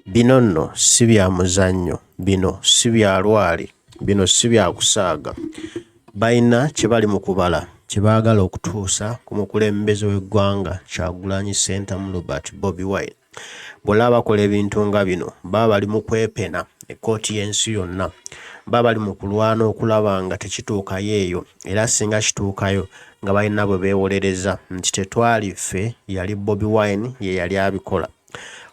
Bino nno si bya muzannyo, bino si bya lwali, bino si bya kusaaga. Balina kye bali mu kubala kye baagala okutuusa ku mukulembeze w'eggwanga Kyagulanyi Ssentamu Robert Bobi Wine. Bw'olaba bakola ebintu nga bino baba bali mu kwepena ekkooti y'ensi yonna, baba bali mu kulwana okulaba nga tekituukayo eyo era singa kituukayo nga balina bwe beewolereza nti tetwali ffe yali Bobi Wine ye yali abikola.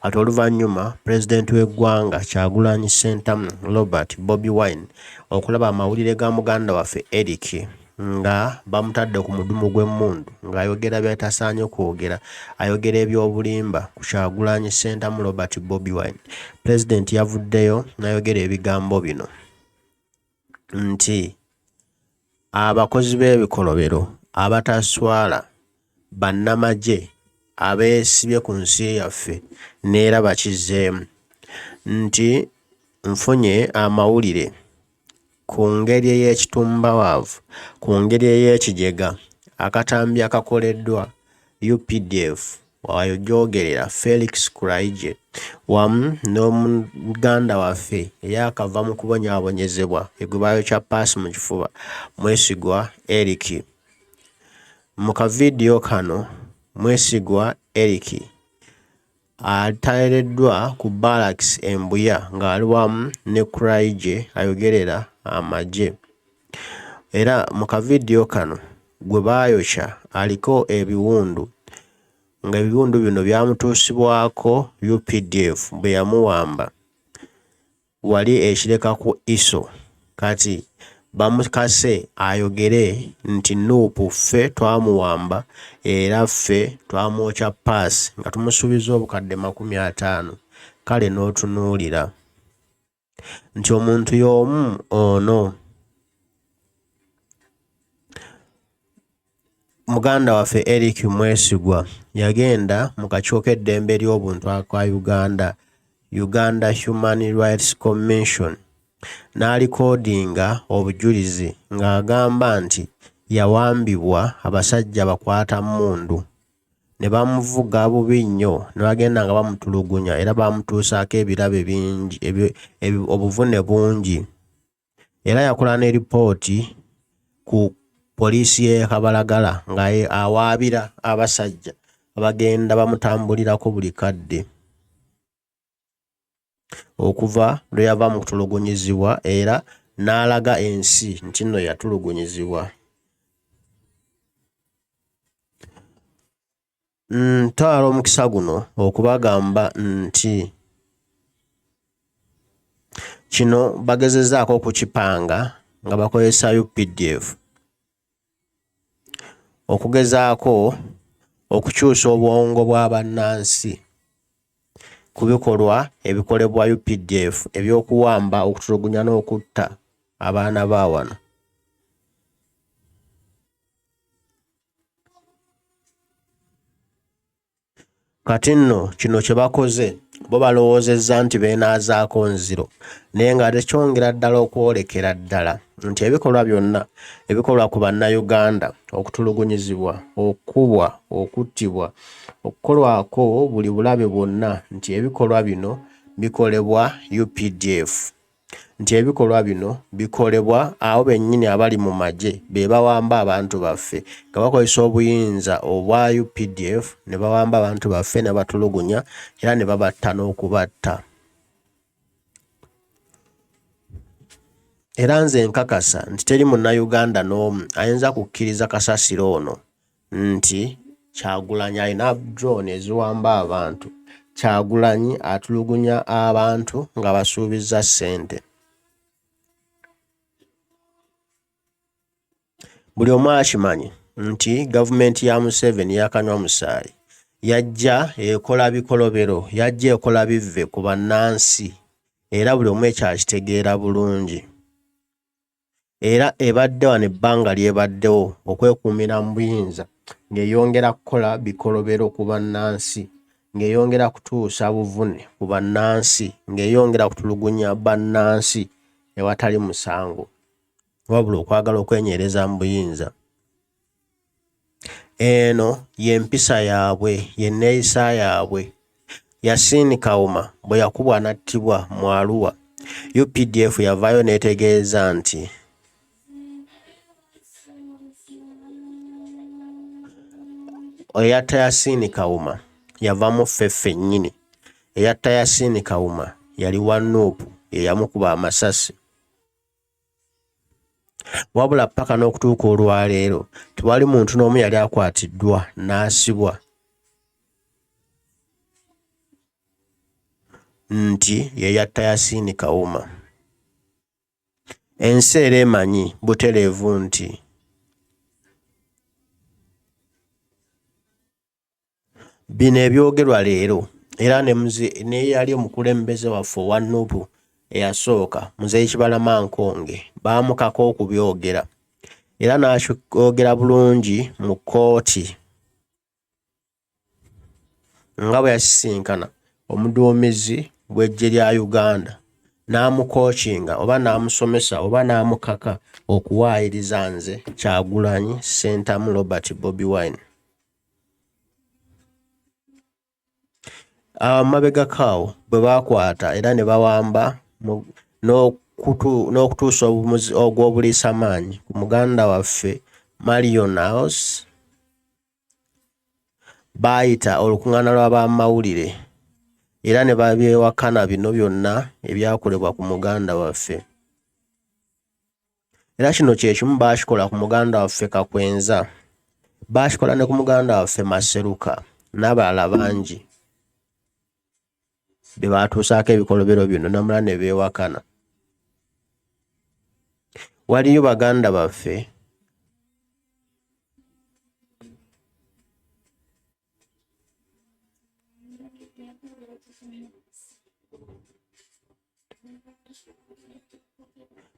Kati oluvannyuma pulezidenti w'eggwanga Kyagulanyi Ssentamu Robert Bobi Wine okulaba amawulire ga muganda waffe Eric nga bamutadde ku mudumu gw'emmundu ng'ayogera by'atasaanye kwogera, ayogera eby'obulimba ku Kyagulanyi Ssentamu Robert Bobi Wine. Pulezidenti yavuddeyo n'ayogera ebigambo bino nti abakozi b'ebikolobero abataswala bannamagye abeesibye ku nsi yaffe neera bakizzeemu nti nfunye amawulire ku ngeri ey'ekitumbawaavu, ku ngeri ey'ekijega, akatambi akakoleddwa updf wajoogerera Felix Kuraije wamu n'omuganda waffe eyaakava mu kubonyaabonyezebwa gwe baayokya ppaasi mu kifuba Mwesigwa Eric. Mu kavidiyo kano, Mwesigwa Eric Ateereddwa ku bbaalakisi e Mbuya ng'ali wamu ne Kuraije ayogerera amagye era mu kavidiyo kano gwe baayokya aliko ebiwundu ng'ebiwundu bino byamutuusibwako updf bwe yamuwamba. Wali e Kireka ku ISO kati bamukase ayogere nti Nup ffe twamuwamba era ffe twamwokya ppaasi nga tumusuubizza obukadde 50 kale n'otunuulira nti omuntu y'omu ono. Muganda waffe Eric Mwesigwa yagenda mu kakiiko k'eddembe ly'obuntu aka Uganda, Uganda Human Rights Commission, n'alikoodinga obujulizi ng'agamba nti yawambibwa abasajja bakwatammundu ne bamuvuga bubi nnyo ne bagenda nga bamutulugunya era baamutuusaako ebirabe bingi, obuvune bungi. Era yakola ne lipooti ku poliisi y'e Kabalagala nga awaabira abasajja abagenda bamutambulirako buli kadde okuva lwe yava mu kutulugunyizibwa era n'alaga ensi nti nno yatulugunyizibwa. Ntwala omukisa guno okubagamba nti kino bagezezzaako okukipanga nga bakozesa updf okugezaako okukyusa obwongo bwa bannansi ku bikolwa ebikolebwa updf eby'okuwamba, okutulugunya n'okutta abaana ba wano. Kati nno kino kye bakoze bo balowoozezza nti beenaazaako nziro naye ng'ate kyongera ddala okwolekera ddala nti ebikolwa byonna ebikolwa ku Bannayuganda okutulugunyizibwa, okukubwa, okuttibwa, okukolwako buli bulabe bwonna nti ebikolwa bino bikolebwa updf. Nti ebikolwa bino bikolebwa abo bennyini abali mu magye be bawamba abantu baffe nga bakozesa obuyinza obwa updf ne bawamba abantu baffe ne batulugunya era ne babatta n'okubatta. Era nze nkakasa nti teri Munnayuganda n'omu ayinza kukkiriza kasasiro ono nti Kyagulanyi alina drone eziwamba abantu, Kyagulanyi atulugunya abantu ng'abasuubizza ssente. Buli omu akimanyi nti gavumenti ya Museveni yakanywa musaayi, yajja ekola bikolobero, yajja ekola bivve ku bannansi era buli omu ekyo akitegeera bulungi. Era ebadde wano ebbanga ly'ebaddewo okwekuumira mu buyinza ng'eyongera kukola bikolobero ku bannansi, ng'eyongera kutuusa buvune ku bannansi, ng'eyongera kutulugunya bannansi ewatali musango wabula okwagala okwenywereza mu buyinza. Eno y'empisa yaabwe, y'enneeyisa yaabwe. Yasin Kawuma bwe yakubwa n'attibwa mu Arua, UPDF yavaayo n'etegeeza nti eyatta Yasin Kawuma yava mu ffe ffennyini. Eyatta Yasin Kawuma yali wa Nuupu ye yamukuba amasasi. Wabula ppaka n'okutuuka olwaleero tewali muntu n'omu yali akwatiddwa n'asibwa nti ye yatta Yasin Kawuma. Ensi era emanyi butereevu nti Bino ebyogerwa leero era n'eyali omukulembeze waffe owa Nup eyasooka Muzeeyi Kibalama Nkonge baamukaka okubyogera era n'akyogera bulungi mu kkooti nga bwe yasisinkana omuduumizi w'eggye lya Uganda n'amukookinga oba n'amusomesa oba n'amukaka okuwaayiriza nze Kyagulanyi Ssentamu Robert Bobi Wine. Amabegako awo bwe baakwata era ne bawamba n'okutuusa ogw'obuliisamaanyi ku muganda waffe Marionaus, baayita olukung'aana lw'abamawulire era ne babyewakana bino byonna ebyakolebwa ku muganda waffe. Era kino kye kimu baakikola ku muganda waffe Kakwenza, baakikola ne ku muganda waffe Maseruka n'abalala bangi be baatuusaako ebikolobero bino namala ne beewakana. Waliyo baganda baffe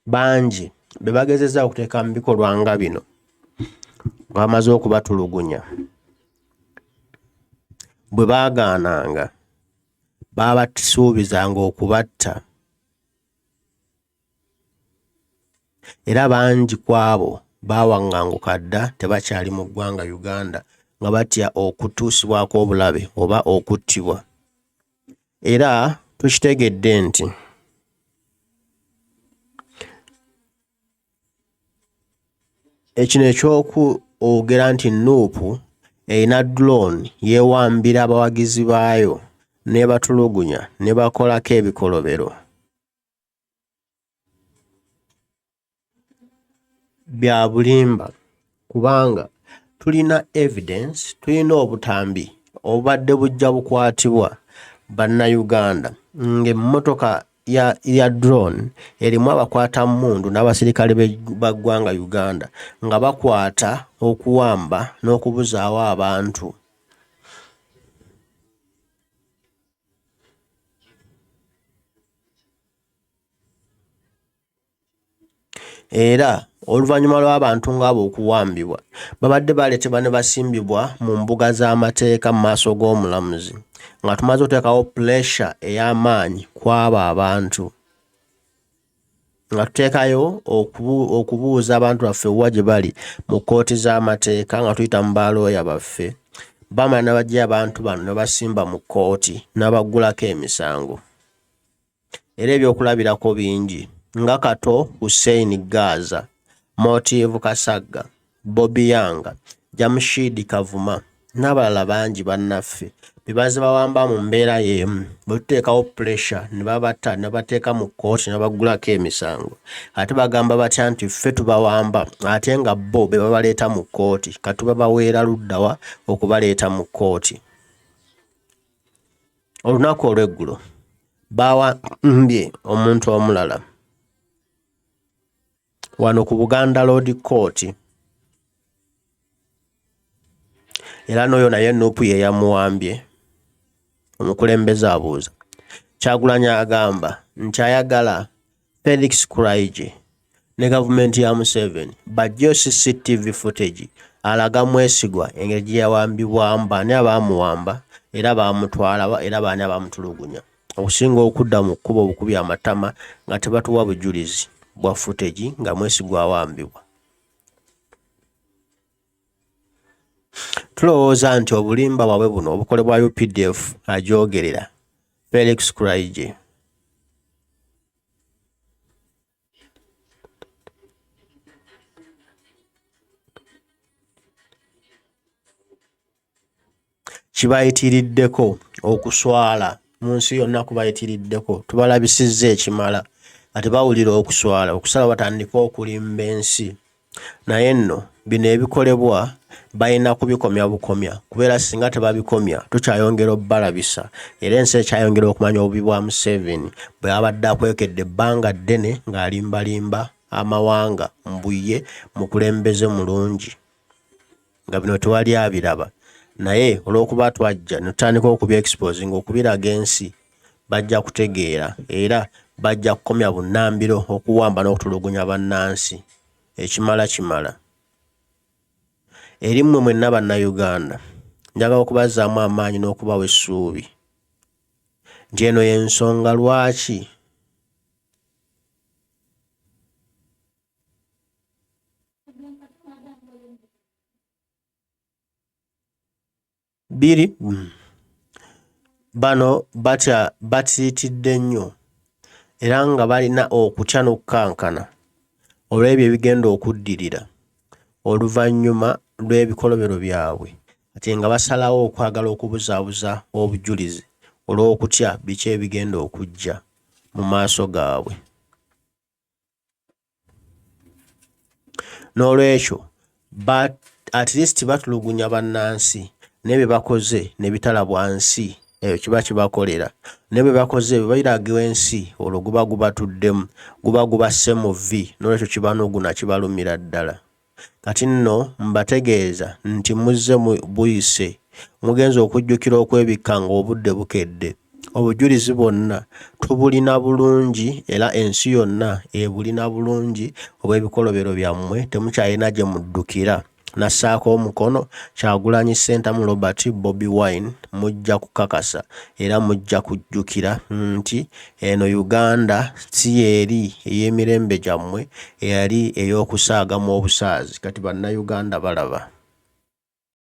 Bangi be bagezezza okuteeka mu bikolwa nga bino nga bamaze okubatulugunya bwe baagaananga baabasuubizanga okubatta era bangi ku abo baawaŋŋanguka dda tebakyali mu ggwanga Uganda nga batya okutuusibwako obulabe oba okuttibwa. Era tukitegedde nti ekino eky'okwogera nti Nup erina drone yeewambira abawagizi baayo n'ebatulugunya n'ebakolako ebikolobero Bya bulimba kubanga tulina evidence, tulina obutambi obubadde bujja bukwatibwa Bannayuganda ng'emmotoka ya, ya drone erimu abakwatammundu n'abasirikale ba ggwanga Uganda nga bakwata okuwamba n'okubuzaawo abantu. Era oluvannyuma lw'abantu ng'abo okuwambibwa, babadde baleetebwa ne basimbibwa mu mbuga z'amateeka mu maaso g'omulamuzi nga tumaze okuteekawo puleesa ey'amaanyi ku abo abantu nga tuteekayo okubuuza abantu baffe wa gye bali mu kkooti z'amateeka nga tuyita mu balooya baffe bamala ne baggya abantu bano ne basimba mu kkooti n'abaggulako emisango. Era ebyokulabirako bingi nga Kato Hussein Gaaza, Motive Kasagga, Bobi Young, Jamshid Kavuma n'abalala bangi bannaffe be bazze bawamba mu mbeera y'emu bwe tuteekawo puleesa ne babata ne babateeka mu kkooti ne babaggulako emisango ate bagamba batya nti ffe tubawamba ate nga bo be babaleeta mu kkooti kati tubabaweera ludda wa okubaleeta mu kkooti? Olunaku olw'eggulo baawambye omuntu omulala wano ku Buganda Road Court era n'oyo naye Nup ye yamuwambye. Omukulembeze abuuza. Kyagulanyi agamba nti ayagala Felix Kuraije ne gavumenti ya Museveni baggyeyo CCTV footage alaga Mwesigwa engeri gye yawambibwamu, baani abaamuwamba era baamutwala wa era baani abaamutulugunya okusinga okudda mu kkubo obukubi amatama nga tebatuwa bujulizi bwa footage nga Mwesigwa awambibwa. Tulowooza nti obulimba bwabwe buno obukolebwa updf ajoogerera. Felix Kulayigye. Kibayitiriddeko okuswala mu nsi yonna kubayitiriddeko tubalabisizza ekimala kati bawulira okuswala okusala batandika okulimba ensi naye nno bino ebikolebwa balina kubikomya bukomya kubeera singa tebabikomya tukyayongera obubalabisa era ensi ekyayongera okumanya obubi bwa Museveni bwe abadde akwekedde ebbanga ddene ng'alimbalimba amawanga mbu ye mukulembeze mulungi. Nga bino tewali abiraba naye olw'okuba twajja ne tutandika okubi exposinga okubiraga ensi bajja kutegeera era bajja kukomya bunnambiro okuwamba n'okutulugunya bannansi. Ekimala kimala. Eri mmwe mwenna Bannayuganda, njagala okubazzaamu amaanyi n'okubawa essuubi nti eno y'ensonga lwaki Biri bano batya batiitidde nnyo era nga balina okutya n'okukankana olw'ebyo ebigenda okuddirira oluvannyuma lw'ebikolobero byabwe kati nga basalawo okwagala okubuzaabuza obujulizi olw'okutya biki ebigenda okujja mu maaso gaabwe. N'olwekyo at least batulugunya bannansi naye bye bakoze ne bitalabwa nsi eyo kiba kibakolera naye bye bakoze bwe biragibwa ensi olwo guba gubatuddemu guba gubasse mu vvi n'olwekyo kibanuguna kibalumira ddala. Kati nno mbategeeza nti muzze buyise, mugenze okujjukira okwebikka ng'obudde bukedde. Obujulizi bwonna tubulina bulungi era ensi yonna ebulina bulungi obw'ebikolobero byammwe temukyalina gye muddukira. Nassaako omukono, Kyagulanyi Ssentamu Robert Bobi Wine mujja kukakasa era mujja kujjukira nti eno Uganda si y'eri ey'emirembe gyammwe eyali ey'okusaagamu obusaazi kati Bannayuganda balaba.